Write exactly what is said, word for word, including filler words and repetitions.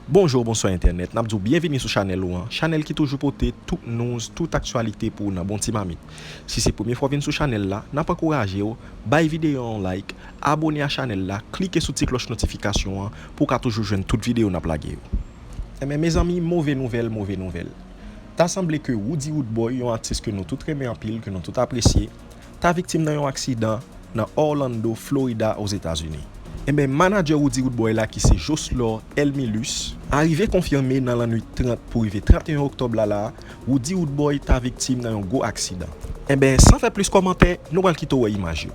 Bonjou, bonswa entènèt, n ap di w byenvini sou chanèl ou an, chanèl ki toujou pote tout news, tout aktyalite pou ou nan bon ti mamit. Si se premye fwa w vin sou chanèl la, n ap ankouraje w, bay videyo a yon like, abone a chanèl la, klike sou ti klòch notifikasyon an pou w ka toujou jwenn tout videyo n ap lage yo. Enben, mezanmi, move nouvèl, move nouvèl. Ta sanble ke Roody Roodboy, yon atis ke nou tout renmen anpil, ke nou tout apresye, ta viktim nan yon aksidan nan Orlando, Florida, Ozetazini. Enben, manadjè Roody Roodboy la ki se Jocelor Elmilus, arive konfime nan lannwit trant pou rive trant et un oktòb la la, Roody Roodboy ta viktim nan yon gwo aksidan. Enben, san fè plis kòmantè, nou pral kite w wè imaj yo.